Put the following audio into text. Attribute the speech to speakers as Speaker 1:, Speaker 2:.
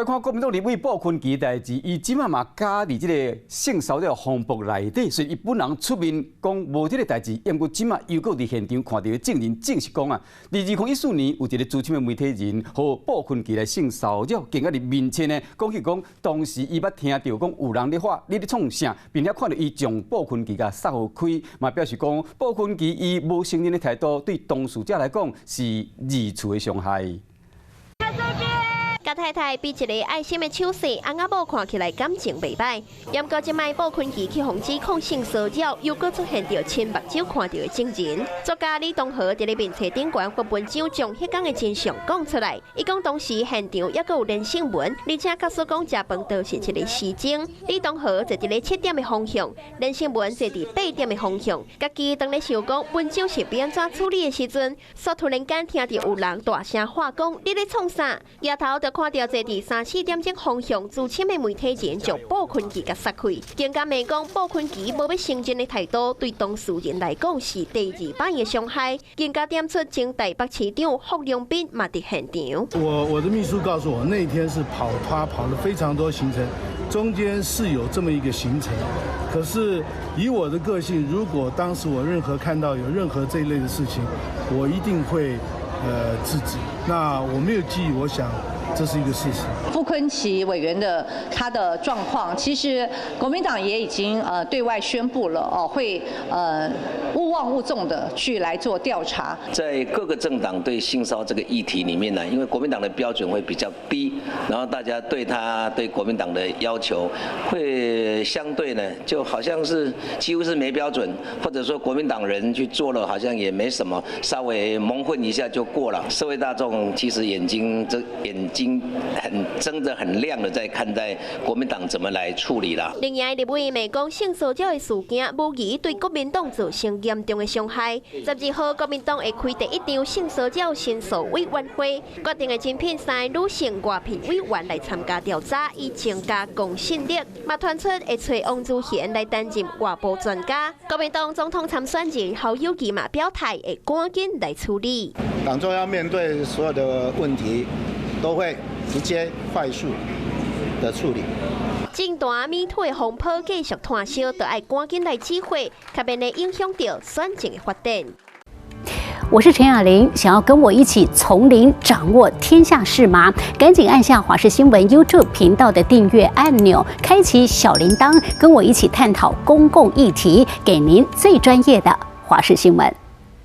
Speaker 1: 看國民黨立委傅崐萁代誌，伊這馬嘛加佇這个性騷擾風波內底，雖然伊本人出面講無這个代誌，毋過這馬又閣佇現場看著證人證實講啊，佇2014年有一个資深的媒體人予傅崐萁來性騷擾，更加佇面前呢講起講當時伊捌聽著講有人咧喊你咧創啥，並且看著伊將傅崐萁共捒予開，嘛表示講傅崐萁伊無承認的態度，對當事者來講是二次的傷害。
Speaker 2: 共太太比一个愛心的手勢，翁仔某看起來感情袂䆀。毋過這擺傅崐萁去予指控性騷擾，又閣出現著親目睭看著的證人。作家李東河佇咧面冊頂懸發文章，將彼工的真相講出來。伊講當時現場猶閣有連勝文，而且假使講食飯都是一个時鐘。李東河坐佇咧7點的方向，連勝文坐佇8點的方向。家己當咧想講文章是欲按怎處理的時陣，煞突然間聽著有人大聲喊講：你咧創啥？抬頭就看著坐佇三四點鐘方向資深的媒體人將傅崐萁共捒開，更加罵講傅崐萁無欲承認的態度，對當事人來講是第二擺的傷害。更加點出前台北市長郝龍斌嘛佇現場。
Speaker 3: 我的秘書告訴我，那天是跑他跑了非常多行程，中間是有這麼一個行程。可是以我的個性，如果當時我任何看到有任何這一類的事情，我一定會制止。那我沒有記憶，我想這是一個事實。
Speaker 4: 傅崐萁委員的他的狀況，其實國民黨也已經對外宣布了哦，會勿忘勿縱的去來做調查。
Speaker 5: 在各個政黨對性騷這個議題裡面呢，因為國民黨的標準會比較低，然後大家對他對國民黨的要求會相對呢，就好像是幾乎是沒標準，或者說國民黨人去做了，好像也沒什麼，稍微蒙混一下就過了。社會大眾其實眼睛這眼睛很睜得很亮的，在看待國民黨怎麼來處理啦。
Speaker 2: 另外，立委罵講性騷擾的事件，無疑對國民黨造成嚴重的傷害。12號，國民黨會開第一場性騷擾申訴委員會，決定會增聘三个女性外聘委員來參加調查，以增加公信力。嘛傳出會揣王如賢來擔任外部專家。國民黨總統參選人侯友宜嘛表態，會趕緊來處理。
Speaker 6: 黨中央面對所有的問題，都會直接快速的處理。
Speaker 2: 政壇 MeToo 的風波繼續湠燒，就愛趕緊來指揮，較免會影響著選情的發展。
Speaker 7: 我是陳雅玲，想要跟我一起從零掌握天下事嗎？趕緊按下華視新聞 YouTube 頻道的訂閱按鈕，開啟小鈴鐺，跟我一起探討公共議題，給您最專業的華視新聞。